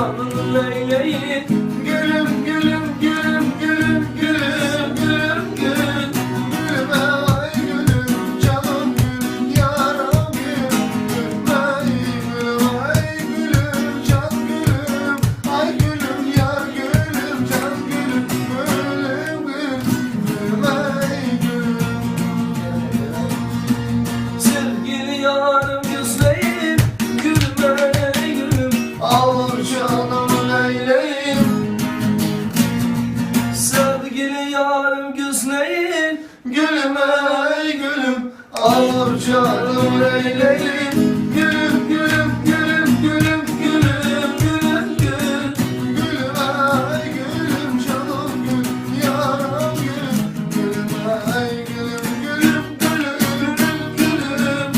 Canım neyleyim Gülüm gülüm gülüm gülüm gülüm gülüm gül Gülüm ay gülüm, canım gül, yaram gül. Gülüm ay gülüm, ay gülüm, can gülüm. Ay gülüm, yar gülüm, can gülüm. Gülüm gül, gülüm ay gülüm. Sevgili yarım gözleyim Gülme gülüm Al canımı neyleyim Sevgili yarım gözleyim Gülüm ey gülüm Al canım neyleyim Gülüm gülüm gülüm gülüm Gülüm gülüm gül Gülüm ay gülüm canım gül Yaram gülüm Gülüm ay gülüm gülüm gülüm Gülüm gülüm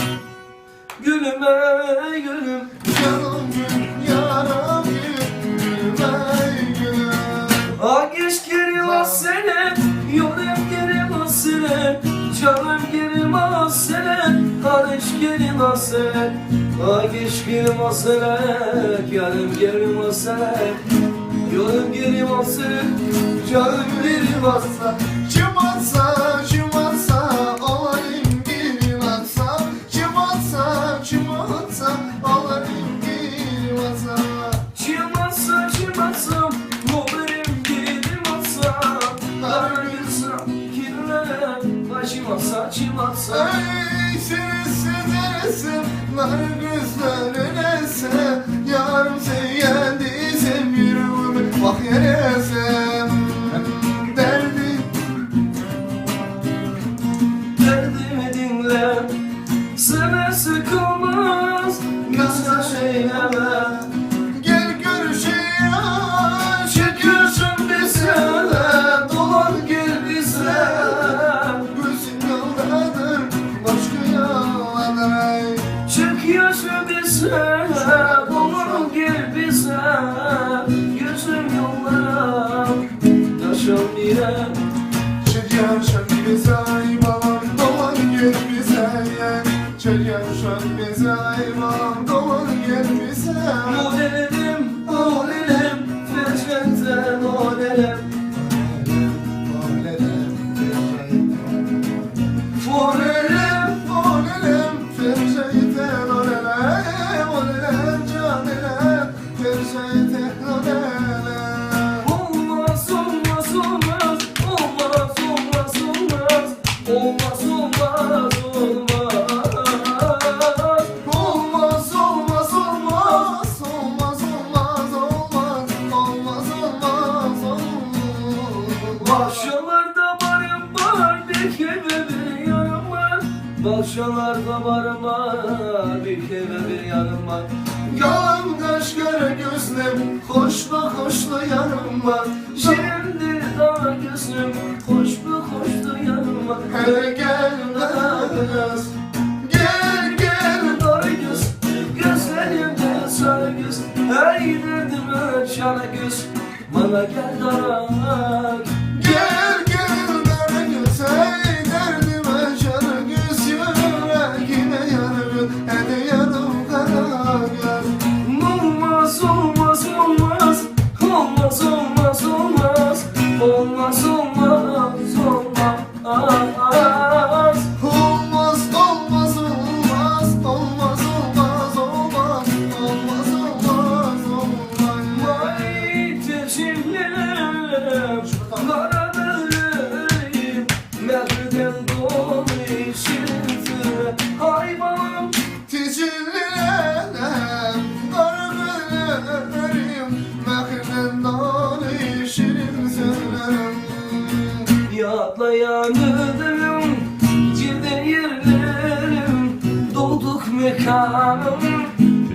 Gülüm ey gülüm Canım gül yaram gül Gülüm ay gülüm Ageç geri sene, yolum geri sene, canım geri sene, karış geri sene. Ageç geri sene, yarım geri sene, yolum geri sene, canım geri Çıkmazsa, çıkmazsa, çıkmazsa olayım girmezse Çıkmazsa, çıkmazsa olayım girmezse Çıkmazsa çıkmazsa, bu benim girmezse, kargısa kirlere, başıma çıkmazsa. Ey sensiz eresim, nar gözlerin ese Yarım seyyendiysem yüreğimi bak yeresem Derdim Derdimi dinle Sana sıkılmaz Göz eyleme Gel görüşeyim Çekiyorsun bize Dolan gel bize Gülsün yoldadır, başka yoldadır ey. Çekiyorsun bize Dolan gel bize Gözüm yollara Taşım bire Çekersen bize ay balam dolan gel bize Çekersen bize ay balam dolan gel bize Modelim, modelim Ferşente modelim Olelem, olelem, ferşeyten olelem, olelem canelem, ferşeyten olelem. Olmaz olmaz olmaz olmaz olmaz olmaz olmaz olmaz olmaz Olmaz olmaz olmaz olmaz olmaz olmaz olmaz olmaz olmaz. Bahçelerde varım var bir kere bir yanım var Bahçelerde varım var bir kere bir yanım var Yalan kaş kara gözlem hoşla hoşla yanım var. Şimdi daha gözüm hoşlu hoşlu yanım var Hele gel göz Gel gel Dar göz, gözlerimde sarı göz Hey derdime çare göz Bana gel darak gel gel dar göz Hey derdime çare göz Yüreğime yar göz Hele yanım kara göz Olmaz olmaz olmaz Olmaz olmaz olmaz Olmaz olmaz olmaz Olmaz olmaz olmaz olmaz olmaz olmaz olmaz olmaz olmaz Vay teşhirlerim Kara böleyim Merden dolu işitir Hayvanım Tecillilenem Dargınlarım Mehnen dağlı şirin sözlerim Yatlayan ödüm Cilden yerlerim Doğduk mekanım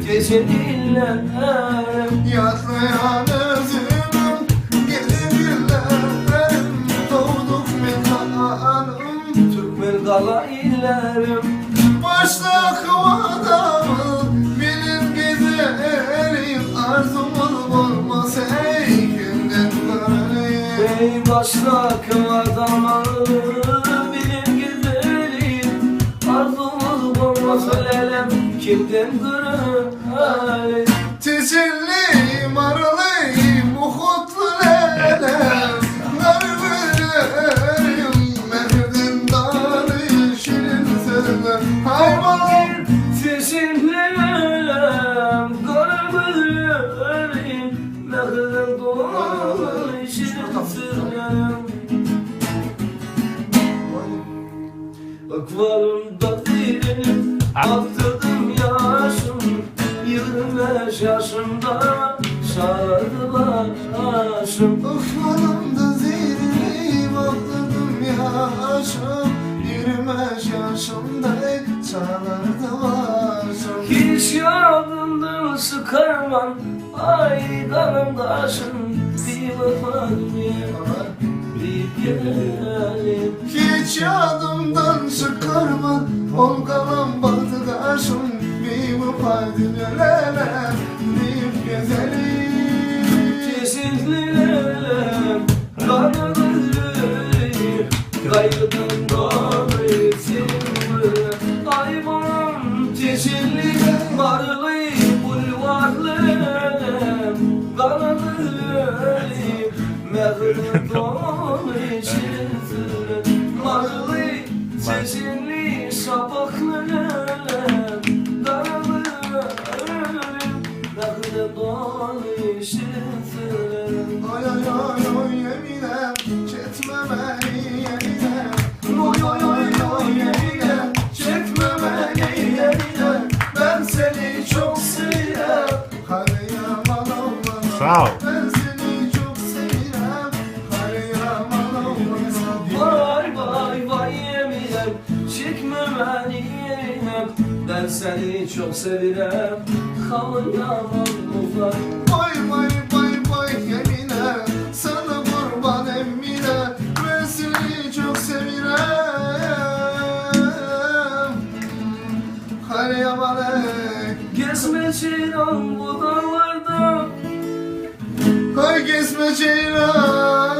Tecellilerim Yatlayan özümüm Gece günlerim Doğduk mekanım Türkmen gala illerim Başta kıvadamı Bilin gezerim Arzumuz olmaz ey günden kararayım Ey başta kıvadamı Bilin güzelim Arzumuz olmaz ölelem Kimden kırarım Teselli marul. Mähirden doly şirin sözlerim. Ykbalymda direnip akdyrdım ýaşym, 25 ýaşymda sarardy başym. Ykbalymda direnip akdyrdım ýaşym, 25 ýaşymda çalardy başym. Hiç ýadymdan çykarman aý galamdaşym, biwepa dünýä diýip gezelim. Hiç ýadymdan çykarman ol galam bagty daşym, biwepa dünýä diýip gezelim. Kesildiler gana gözleri, gaýgydan doly seňňe. Aý bolan teşilli barly bulwarly gana gözleri, mähirden doly şirin sözler. Maryly teşilli şapakly gana gözleri, mähirden doly şirin sözler. Oy oy oy oy Eminem, çekme beni Eminem. Oy oy oy oy Eminem, çekme beni Eminem. Ben seni çok seviyorum. Hadi yaman olmaz. Sağ ol. Ben seni çok seviyorum. Hadi yaman olmaz. Vay vay vay Eminem, çekme beni Eminem. Ben seni çok seviyorum. Halı yaman mutlar. Vay vay vay vay Emine, sana kurban Emine. Ben seni çok seviyorum. Hadi yaman ey. Gezme ceylan bu dağlarda. Hay kesme ceylan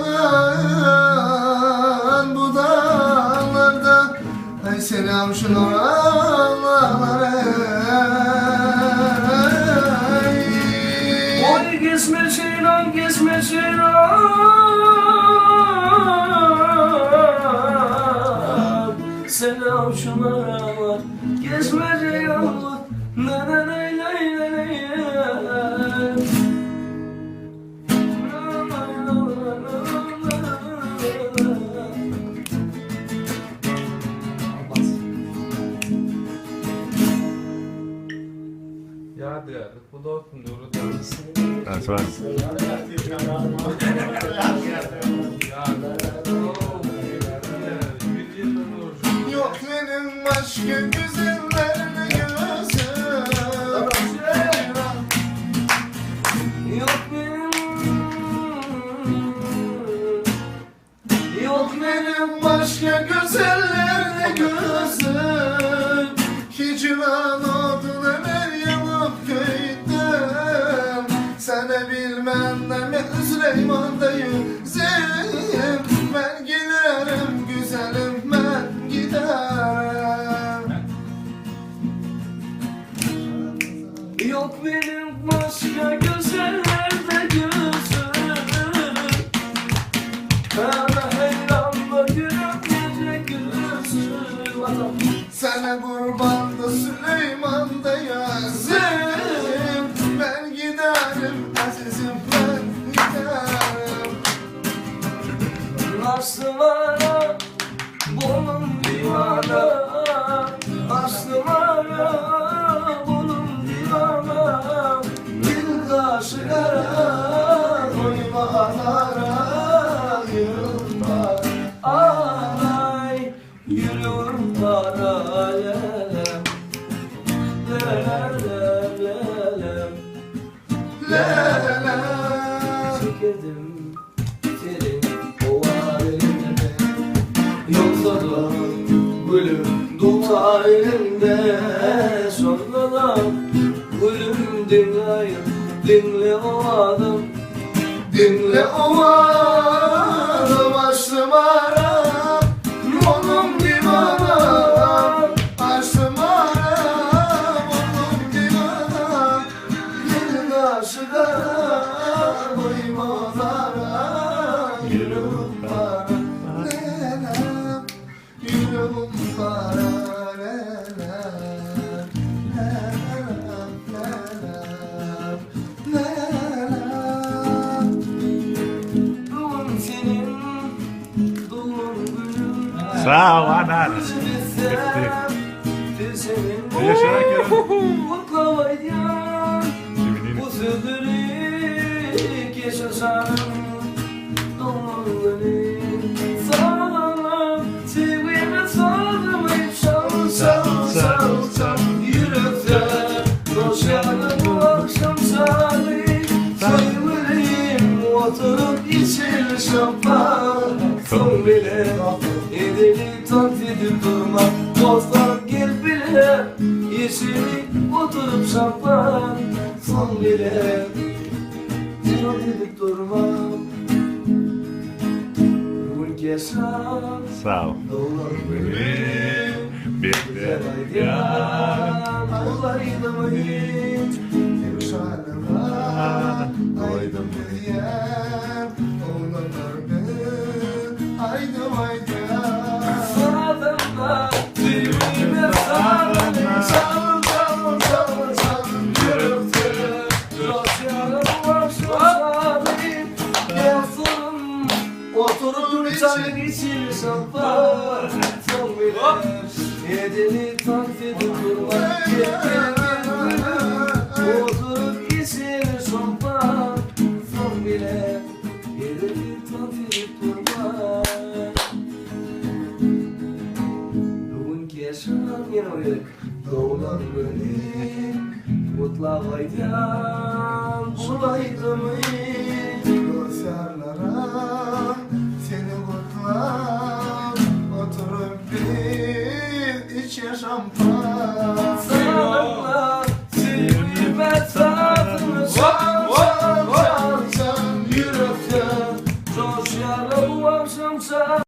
bu dağlarda. Hay selam şunu ağlar ey. Oy gezme ceylan, gezme ceylan. Selam şuna var. Gezme ceylan bu. Na na na na na na. Na na na na na na. Ya diýerdik, bu dostum döwlet That's right. Ya. Yok benim başka güzellerle gözüm. Yok benim Yok benim Benim başka güzellerle gözüm. Hicran odun emel yanıp köyden. Sene bilmem ne mi Süleyman yüzüm. Ben giderim güzelim ben giderim. Yok benim başka güzellerde gözüm. Ana heyranla gülüm gece gülüsün. Sana kurban da Süleyman da yazım. Ben giderim azizim ben giderim. Aslı var bunun divana. Aslı var bunun divana. Bir kaşı kara Koyma anara yılma. Ay yürüyorum para lelem. Lelem lelem. Le le. Çekirdim senin o halinde. Yoksa da gülüm dutar elinde. Sonra da gülüm dinleyim. Dinle o adam. Dinle o varım açtım aram. Onun divana. Açtım aram. Onun divana. Bir aşık ara. Koyma onlara. Yürüm para. Lelem. Yürüm para. Lelem. Lelem. Lelem. Lelem. Sag ol anar. Bilsem, Senin Yaşa Kerem. mutlu aydyan Ciminin. Bu sözleri yaşasam Doğru Sana sevgimi sardım Çal çal çal çal Yürekte Coşarım bu akşam seni Sevgilim oturup içil şampan Son bile Edeli tat edip durma Dostlar gel bile Yeşili oturup şampan Son bile Tat edip durma Bugün yaşam Sag ol. Doğru Bir Güzel de aydyan Olaydım hiç Yeruşalim'e Aydım diyen Oğlanlar ben Aydım aydım Sağdımda Düğüme sardım Çal çal çal çal Yürüktü Coşarım akşam salim Dostum Oturup çay içil şampan Son bile Yedini taklit durma Gel gel gel Oturup içil şampan Son bile Yedini taklit durma Bugünkü yaşam yine uyuk Doğulan beni Mutlu aydan Olaydım Dosyalara seni kutlar Oturup bir içe şampan Sağlıkla Sevgime tatlı Çal çal çal çal Yürekte Coşarım bu akşam çal.